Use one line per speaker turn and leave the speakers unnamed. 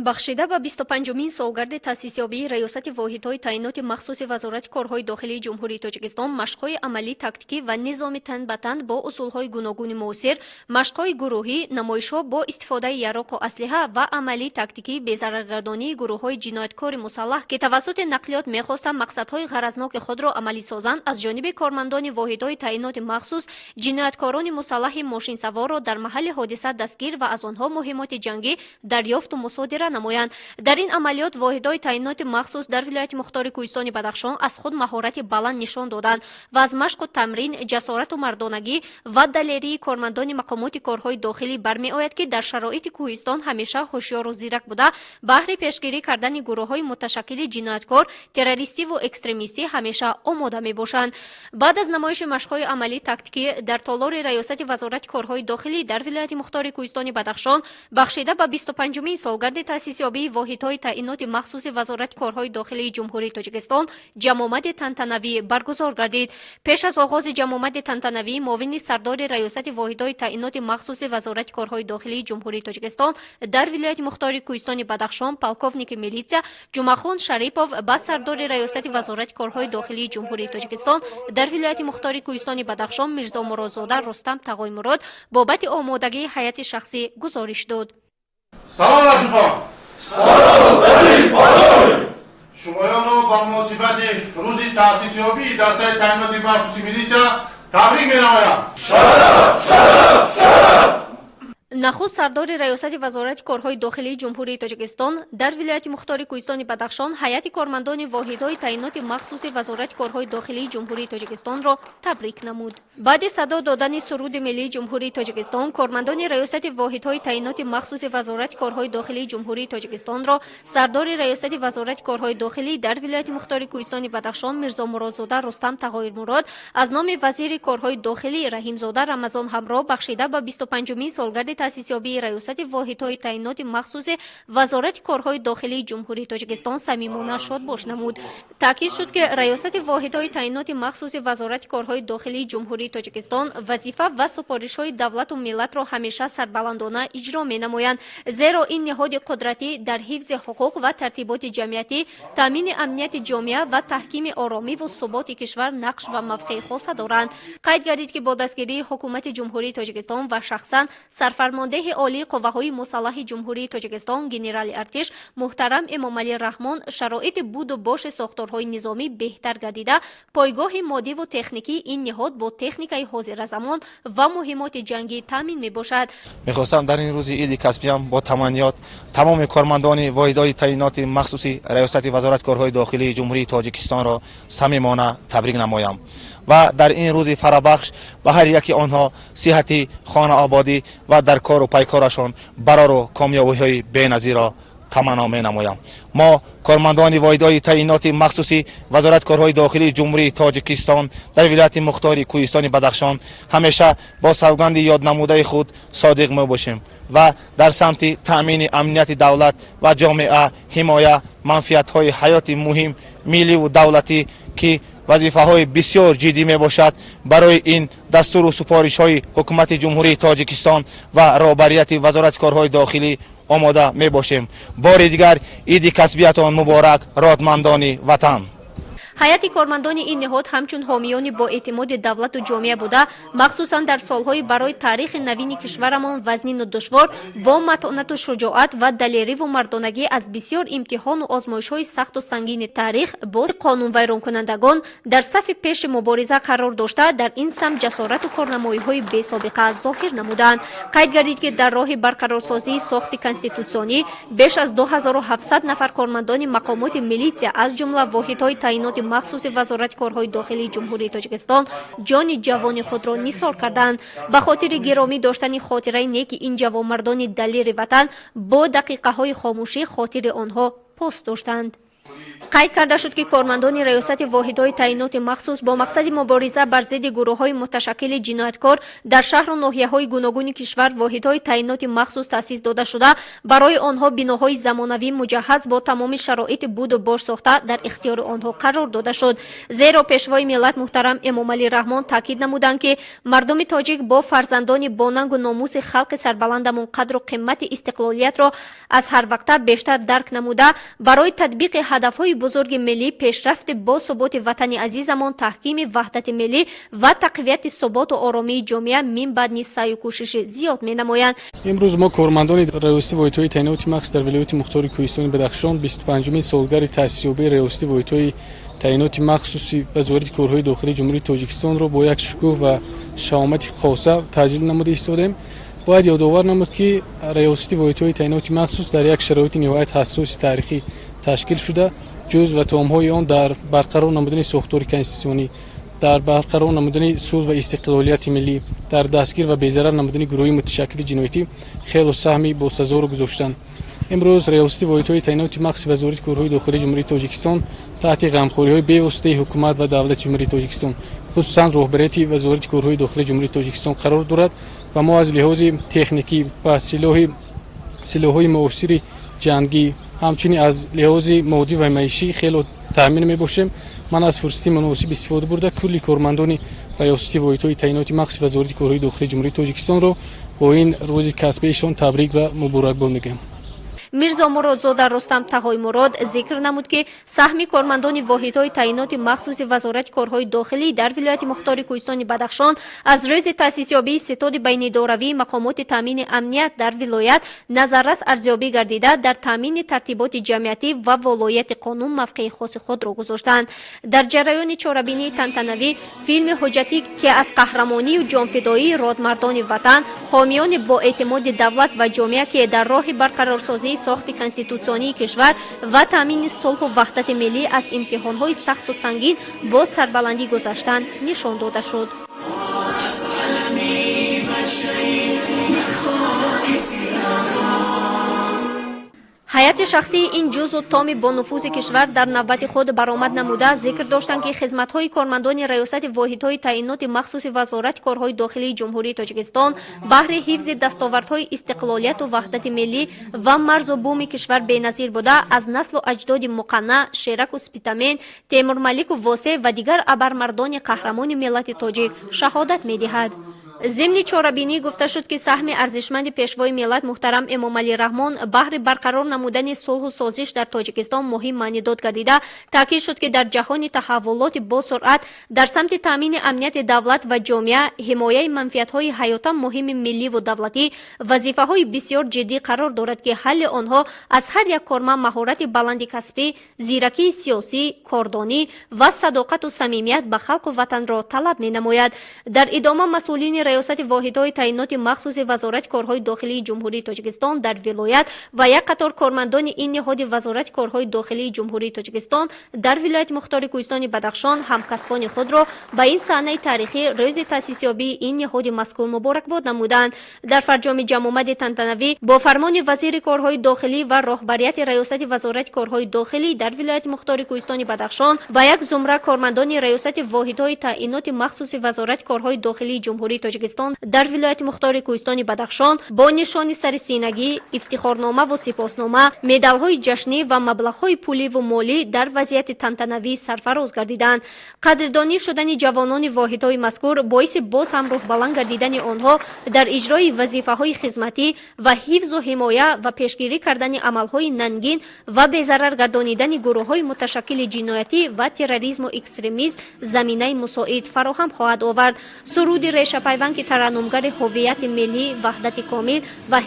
Бахшида ба 25-умин солгарди таъсисёбии Раёсати воҳидҳои таъиноти махсуси Вазорати корҳои дохилии Ҷумҳурии Тоҷикистон машқҳои амалӣ, тактикӣ ва низоми тан ба тан бо усулҳои гуногуни муосир, машқҳои гурӯҳӣ, намоишҳо бо истифодаи яроқу аслиҳа ва амалӣ тактикии безараргардонии гурӯҳҳои ҷинояткори мусаллаҳ, ки тавассути нақлиёт мехостанд мақсадҳои ғаразноки худро амалӣ созанд, аз ҷониби кормандони воҳидҳои таъиноти махсус ҷинояткорони мусаллаҳи мошинсаворро дар маҳалли ҳодиса дастгир ва аз онҳо муҳиммоти ҷангӣ дарёфту мусодира намоянд. Дар ин амалиёт воҳидҳои таъиноти махсус дар вилояти мухтори Кӯҳистони Бадахшон аз худ маҳорати баланд нишон доданд ва аз машқу тамрин, ҷасорату мардонагӣ ва далерии кормандони мақомоти корҳои дохилӣ бармеояд, ки дар шароити кӯҳистон ҳамеша ҳушёру зирак буда, баҳри пешгирӣ кардани гурӯҳҳои муташаккили ҷинояткор, террористиву экстремистӣ ҳамеша омода мебошанд. Баъд аз намоиши машқҳои амалӣ тактикӣ дар толори Раёсати Вазорати корҳои дохилӣ дар вилояти мухтори Кӯҳистони Бадахшон, бахшида ба 25-умин солгарди таъсисёбии воҳидҳои таъиноти махсуси Вазорати корҳои дохилии Ҷумҳурии Тоҷикистон ҷамъомади тантанавӣ баргузор гардид. Пеш аз оғози ҷамъомади тантанавӣ муовини сардори Раёсати воҳидҳои таъиноти махсуси Вазорати корҳои дохилии Ҷумҳурии Тоҷикистон дар вилояти мухтори Кӯҳистони Бадахшон, полковники милитсия Ҷумъахон Шарипов ба сардори Раёсати Вазорати корҳои дохилии Ҷумҳурии Тоҷикистон дар вилояти мухтори Кӯҳистони Бадахшон Мирзомуродзода Рустам Тағоймурод бобати омодагии ҳайати шахсӣ гузориш дод.
Салом, рафиқон! Шумоёнро ба муносибати рӯзи таъсисёбии дастаи таъиноти махсуси милитсия табрик менамоям.
Нахуст сардори Раёсати Вазорати корҳои дохилии Ҷумҳурии Тоҷикистон дар вилояти мухтори Кӯҳистони Бадахшон ҳайати кормандони воҳидҳои таъиноти махсуси Вазорати корҳои дохилии Ҷумҳурии Тоҷикистонро табрик намуд. Баъди садо додани суруди миллии Ҷумҳурии Тоҷикистон кормандони Раёсати воҳидҳои таъиноти махсуси Вазорати корҳои дохилии Ҷумҳурии Тоҷикистонро сардори Раёсати Вазорати корҳои дохилӣ дар вилояти мухтори Кӯҳистони Бадахшон Мирзомуродзода Рустам Тағоирмурод аз номи вазири корҳои дохилӣ Раҳимзода Рамазон ҳамроҳ бахшида ба 25-умин солгарди таъсисёбии Раёсати воҳидҳои таъиноти махсуси Вазорати корҳои дохилии Ҷумҳурии Тоҷикистон самимона шодбош намуд. Таъкид шуд, ки Раёсати воҳидҳои таъиноти махсуси Вазорати корҳои дохилии Ҷумҳурии Тоҷикистон вазифа ва супоришҳои давлату миллатро ҳамеша сарбаландона иҷро менамоянд, зеро ин ниҳоди қудратӣ дар ҳифзи ҳуқуқ ва тартиботи ҷамъиятӣ, таъмини амнияти ҷомеа ва таҳкими оромиву суботи кишвар нақш ва мавқеи хоса доранд. Қайд гардид, ки бо дастгирии Ҳукумати Ҷумҳурии Тоҷикистон ва шахсан сарфармондеҳи олии қувваҳои мусаллаҳи Ҷумҳурии Тоҷикистон, генерали артиш муҳтарам Эмомалӣ Раҳмон, шароити буду боши сохторҳои низомӣ беҳтар гардида, пойгоҳи моддиву техникии ин ниҳод бо техникаи ҳозиразамон ва муҳиммоти ҷангӣ таъмин мебошад.
Мехостам дар ин рӯзи иди касбиям бо таманниёт тамоми кормандони воҳидҳои таъиноти махсуси Раёсати Вазорати корҳои дохилии Ҷумҳурии Тоҷикистонро самимона табрик намоям ва дар ин рӯзи фарабахш ба ҳар яки онҳо сиҳатӣ, хонаободӣ ва дар кору пайкорашон барору комёбиҳои беназирро таманно менамоям. Мо, кормандони воҳидҳои таъиноти махсуси Вазорати корҳои дохилии Ҷумҳурии Тоҷикистон дар вилояти мухтори Кӯҳистони Бадахшон, ҳамеша бо савганди ёднамудаи худ содиқ мебошем ва дар самти таъмини амнияти давлат ва ҷомеа, ҳимоя манфиатҳои ҳаёти муҳим милливу давлатӣ, ки вазифаҳои бисёр ҷиддӣ мебошад, барои ин дастуру супоришҳои Ҳукумати Ҷумҳурии Тоҷикистон ва роҳбарияти Вазорати корҳои дохилӣ омода мебошем. Бори дигар иди касбиятон муборак, родмандони ватан!
Ҳайати кормандони ин ниҳод ҳамчун ҳомиёни боэътимоди давлату ҷомеа буда, махсусан дар солҳои барои таърихи навини кишварамон вазнину душвор бо матонату шуҷоат ва далериву мардонагӣ аз бисёр имтиҳону озмоишҳои сахту сангини таърих бо қонунвайронкунандагон дар сафи пеши мубориза қарор дошта, дар ин самт ҷасорату корнамоиҳои бесобиқа зоҳир намуданд. Қайд гардид, ки дар роҳи барқарорсозии сохти конститутсионӣ беш аз 2700 нафар кормандони мақомоти милитсия, аз ҷумла воҳидҳои таъиноти махсуси Вазорати корҳои дохилии Ҷумҳурии Тоҷикистон, ҷони ҷавони худро нисор карданд. Ба хотири гиромӣ доштани хотираи неки ин ҷавонмардони далери ватан бо дақиқаҳои хомӯшӣ хотири онҳо пос доштанд. Қайд карда шуд, ки кормандони Раёсати воҳидҳои таъиноти махсус бо мақсади мубориза бар зидди гурӯҳҳои муташаккили ҷинояткор дар шаҳру ноҳияҳои гуногуни кишвар воҳидҳои таъиноти махсус таъсис дода шуда, барои онҳо биноҳои замонавӣ муҷаҳҳаз бо тамоми шароити буду бош сохта, дар ихтиёри онҳо қарор дода шуд. Зеро Пешвои миллат муҳтарам Эмомалӣ Раҳмон таъкид намуданд, ки мардуми тоҷик бо фарзандони бонангу номуси халқи сарбаландамон қадру қимати истиқлолиятро аз ҳар вақта бештар дарк намуда, барои татбиқи ҳадафҳои бузурги миллӣ, пешрафти босуботи ватани азизамон, таҳкими ваҳдати миллӣ ва тақвияти суботу оромии ҷомеа минбаъд низ саъю кӯшиши зиёд менамоянд.
Имрӯз мо, кормандони Раёсати воҳидҳои таъиноти махсус дар вилояти мухтори Кӯҳистони Бадахшон, 25-умин солгарди таъсисёбии Раёсати воҳидҳои таъиноти махсуси Вазорати корҳои дохилии Ҷумҳурии Тоҷикистонро бо як шукӯҳ ва шаҳомати хоса таҷлил намуда истодем. Бояд ёдовар намуд, ки Раёсати воҳидҳои таъиноти махсус дар як шароити ниҳоят ҳассоси таърихӣ ташкил шуда, ҷуз ва томҳои он дар барқарор намудани сохтори конститутсионӣ, дар барқарор намудани сулҳ ва истиқлолияти миллӣ, дар дастгир ва безарар намудани гурӯҳи муташаккили ҷиноятӣ хело саҳми босазору гузоштанд. Имрӯз Раёсати воҳидҳои таъиноти махсуси Вазорати корҳои дохилии Ҷумҳурии Тоҷикистон таҳти ғамхориҳои бевоситаи ҳукумат ва давлати Ҷумҳурии Тоҷикистон, хусусан роҳбарияти Вазорати корҳои дохилии Ҷумҳурии Тоҷикистон қарор дорад ва мо аз лиҳози техникӣ ва силоҳҳои муосири ҷангӣ, ҳамчунин аз лиҳози моддӣ ва маишӣ хело таъмин мебошем. Ман аз фурсати муносиб истифода бурда, кулли кормандони Раёсати воҳидҳои таъиноти махсуси Вазорати корҳои дохилии Ҷумҳурии Тоҷикистонро бо ин рӯзи касбиашон табрик ва муборакбод мегӯям.
Мирзо Муродзода Рустам Таҳоймурод зикр намуд, ки саҳми кормандони воҳидҳои таъиноти махсуси Вазорати корҳои дохилӣ дар вилояти мухтори Кӯҳистони Бадахшон аз рӯзи таъсисёбии ситоди байнидоравии мақомоти таъмини амният дар вилоят назаррас арзёбӣ гардида, дар таъмини тартиботи ҷамъиятӣ ва волоияти қонун мавқеи хоси худро гузоштанд. Дар ҷараёни чорабинии тантанавӣ филми ҳуҷҷатӣ, ки аз қаҳрамонию ҷонфидоии родмардони ватан, ҳомиёни боэътимоди давлат ва ҷомеа, ки дар роҳи барқарорсозии сохти конститутсионии кишвар ва таъмини сулҳу ваҳдати миллӣ аз имтиҳонҳои сахту сангин бо сарбаландӣ гузаштанд, нишон дода шуд. Ҳайати шахсии ин ҷузу томи бонуфузи кишвар дар навбати худ баромад намуда, зикр доштанд, ки хизматҳои кормандони Раёсати воҳидҳои таъиноти махсуси Вазорати корҳои дохилии Ҷумҳурии Тоҷикистон баҳри ҳифзи дастовардҳои истиқлолияту ваҳдати миллӣ ва марзу буми кишвар беназир буда, аз наслу аҷдоди Муқанна, Шераку Спитамен, Темурмалику Восеъ ва дигар абармардони қаҳрамони миллати тоҷик шаҳодат медиҳад. Зимни чорабинӣ гуфта шуд, ки саҳми арзишманди Пешвои миллат муҳтарам Эмомалӣ Раҳмон баҳри барқарор намудани сулҳу созиш дар Тоҷикистон муҳим маънидод гардида, таъкид шуд, ки дар ҷаҳони таҳаввулоти босуръат дар самти таъмини амнияти давлат ва ҷомеа, ҳимояи манфиатҳои ҳаётан муҳими милливу давлатӣ вазифаҳои бисёр ҷиддӣ қарор дорад, ки ҳалли онҳо аз ҳар як корманд маҳорати баланди касбӣ, зиракии сиёсӣ, кордонӣ ва садоқату самимият ба халқу ватанро талаб менамояд. Дар идома масъулини Раёсати воҳидҳои таъиноти махсуси Вазорати корҳои дохилии Ҷумҳурии Тоҷикистон дар вилоят ва як қатор кормандони ин ниҳоди Вазорати корҳои дохилии Ҷумҳурии Тоҷикистон дар вилояти мухтори Кӯҳистони Бадахшон ҳамкасбони худро ба ин саҳнаи таърихӣ, рӯзи таъсисёбии ин ниҳоди мазкур муборакбод намуданд. Дар фарҷоми ҷамъомади тантанавӣ бо фармони вазири корҳои дохилӣ ва роҳбарияти Раёсати Вазорати корҳои дохилӣ дар вилояти мухтори Кӯҳистони Бадахшон ба як зумра кормандони Раёсати воҳидҳои таъиноти махсуси Вазорати корҳои дохилии Ҷумҳурии Тоҷикистон дар вилояти мухтори Кӯҳистони Бадахшон бо нишони сари синагӣ, ифтихорномаву сипоснома, медалҳои ҷашнӣ ва маблағҳои пуливу молӣ дар вазъияти тантанавӣ сарфароз гардиданд. Қадрдонӣ шудани ҷавонони воҳидҳои мазкур боиси боз ҳам рӯҳбаланд гардидани онҳо дар иҷрои вазифаҳои хизматӣ ва ҳифзу ҳимоя ва пешгирӣ кардани амалҳои нангин ва безарар гардонидани гурӯҳҳои муташаккили ҷиноятӣ ва терроризму экстремизм заминаи мусоид фароҳам хоҳад овард. Суруди решапайванд, ки тараннумгари ҳуввияти миллӣ, ваҳдати комил ва